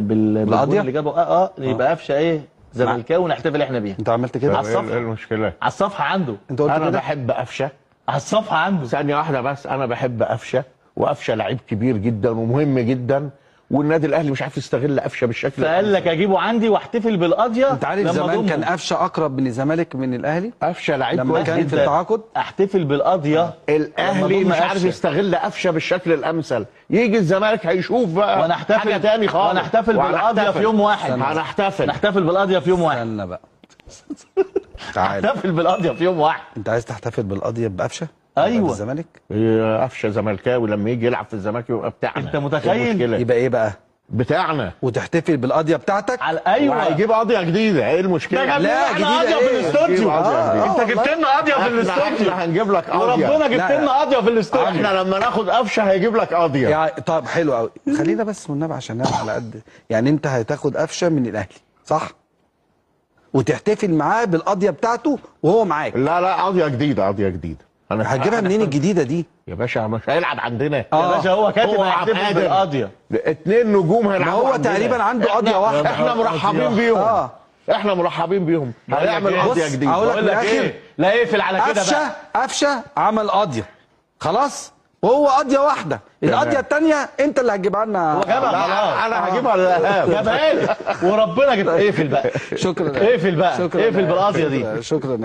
بالقضية اللي جابه يبقى قفشه ايه زملكاوي ونحتفل احنا بيها. انت عملت كده؟ على الصفحة. ايه المشكلة؟ على الصفحة عنده. انت قلت انا كده؟ بحب قفشه على الصفحة عنده. ثانية واحدة بس، انا بحب قفشه، وقفشه لعيب كبير جدا ومهم جدا، والنادي الاهلي مش عارف يستغل قفشه بالشكل. فقال لك اجيبه عندي واحتفل بالقضية. انت عارف زمان كان قفشه اقرب من الزمالك من الاهلي؟ قفشه لعيب لما كويس كان في جدا. التعاقد احتفل بالقضية. الاهلي مش عارف يستغل قفشه بالشكل الامثل، يجي الزمالك هيشوف بقى ونحتفل حاجة تاني خالص. ونحتفل بالقضية في يوم واحد. هنحتفل، نحتفل بالقضية في يوم واحد. استنى بقى، تعالى نحتفل بالقضية في يوم واحد. انت عايز تحتفل بالقضية بقفشه؟ ايوه الزمالك قفشه زملكاوي لما يجي يلعب في الزمالك يبقى بتاعنا. انت متخيل؟ يبقى ايه بقى؟ بتاعنا، وتحتفل بالقضية بتاعتك على ايوه، وهيجيب قضية جديدة. ايه المشكلة؟ لا جديدة قضية إيه؟ في الاستوديو. انت جبت لنا قضية في الاستوديو. احنا هنجيب لك قضية وربنا جبت لنا قضية في الاستوديو. احنا لما ناخد قفشه هيجيب لك قضية يعني. طب حلو قوي، خلينا بس والنبي عشان نعمل على قد يعني. انت هتاخد قفشه من الاهلي صح؟ وتحتفل معاه بالقضية بتاعته وهو معاك. لا لا، قضية جديدة، قضية جديدة. انا هتجيبها منين الجديدة دي؟ يا باشا مش هيلعب عندنا يا باشا، هو كاتب هيحتفل بالقضية. اتنين نجوم هيلعبوا. ما هو تقريبا عنده قضية واحدة. احنا مرحبين بيهم. احنا مرحبين بيهم. هيعمل قضية جديدة. اقول لك ايه؟ لا اقفل على كده بقى. قفشه عمل قضية خلاص، وهو قضية واحدة. القضية الثانية انت اللي هتجيبها لنا. هو جابها خلاص. انا هجيبها للاهاب. جابها لي وربنا جبت. اقفل بقى. شكرا. اقفل بقى، اقفل بالقضية دي. شكرا.